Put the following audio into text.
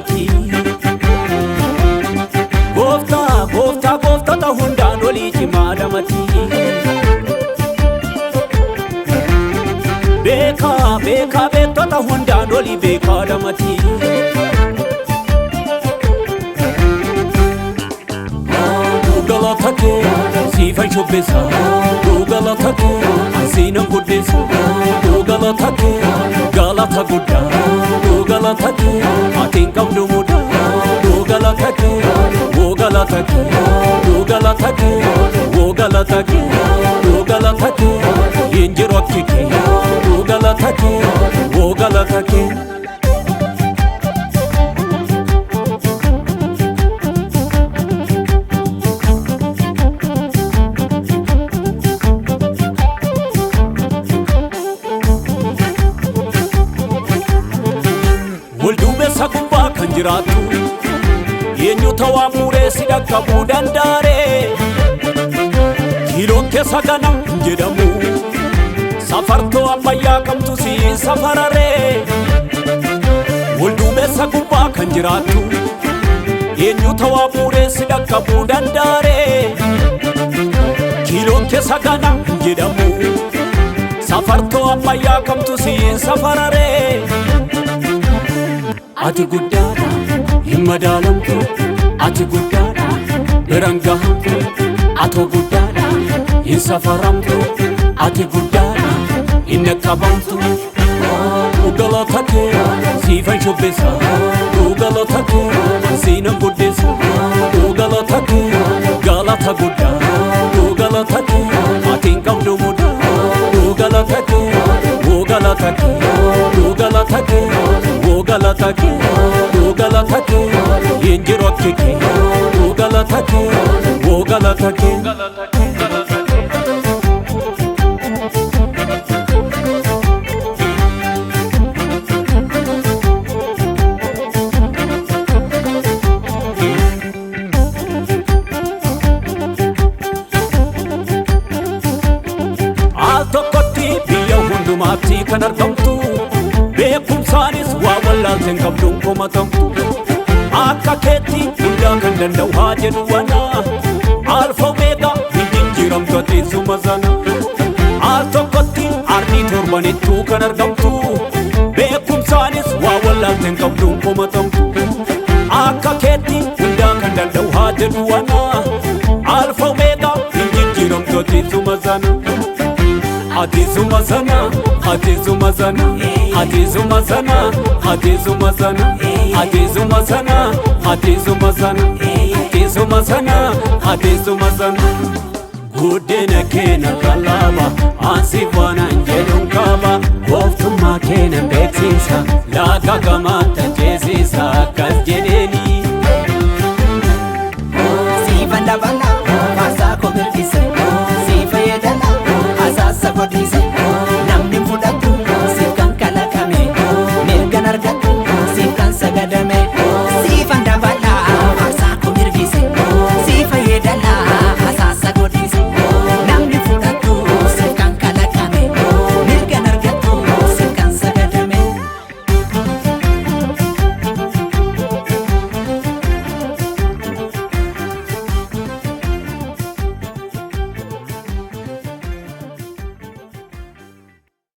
mati. Gooftaa gooftaa gooftota hundaan olii cimaadha mati. Beekaa beekaa beektota hundaan olii beekaadha mati. Galata kee siifan shubbisa, galata kee ansiinan guddisa, galata kee galata guddaa, galata kee ati hin qabdu mudaa, galata kee, galata kee, galata kee, galata kee, galata kee, hin jiru akki kee, galata kee, galata kee. Walduubeessa gubbaa kan jiraattu eenyu ta'aa muuree si dhaqqabuu danda'aree? Kiiloon keessa gana hin jedhamu, safartoo ammayyaa kamtu siin safararee? Walduubeessa gubbaa kan jiraattu eenyu ta'aa muuree si dhaqqabuu danda'aree? Kiiloon keessa gana hin jedhamu, safartoo ammayyaa kamtu siin safararee? Ati guddaadha hin madaalamtu, ati guddaadha biraan gahamtu, atoo guddaadha hin safaramtu, ati guddaadha hin dhaqqabamtu. Galata kee siifan shubbisa, galata kee ansiinan guddisa, galata kee galata guddaa, galata kee ati hin qabdu mudaa, galata kee, galata kee, galata kee, galata kee, galata kee, hin jiru akki kee, galata kee, galata kee. Al tokkotti biyya hundumaatti kan argamtu, beekumsaanis waa wallaalteen qabduun komatamtu. Akka keetti hundaa kan danda'u haa jedhu wana, alfa omeegaa hin jijjiiramtu ati sana. Al tokkotti ardii torbanittuu kan argamtu, beekumsaanis waa wallaalteen qabduun komatamtu. Akka keetti hundaa kan danda'u haa jedhu wana, alfa omeegaa hin jijjiiramtu ati sana. Ati suma sana, ati suma sana, ati suma sana, ati suma sana, ati suma sana, ati suma sana, ati suma sana, ati suma sana. Guddina keenya kalaaba, ansi faana hin jedhuun qaba.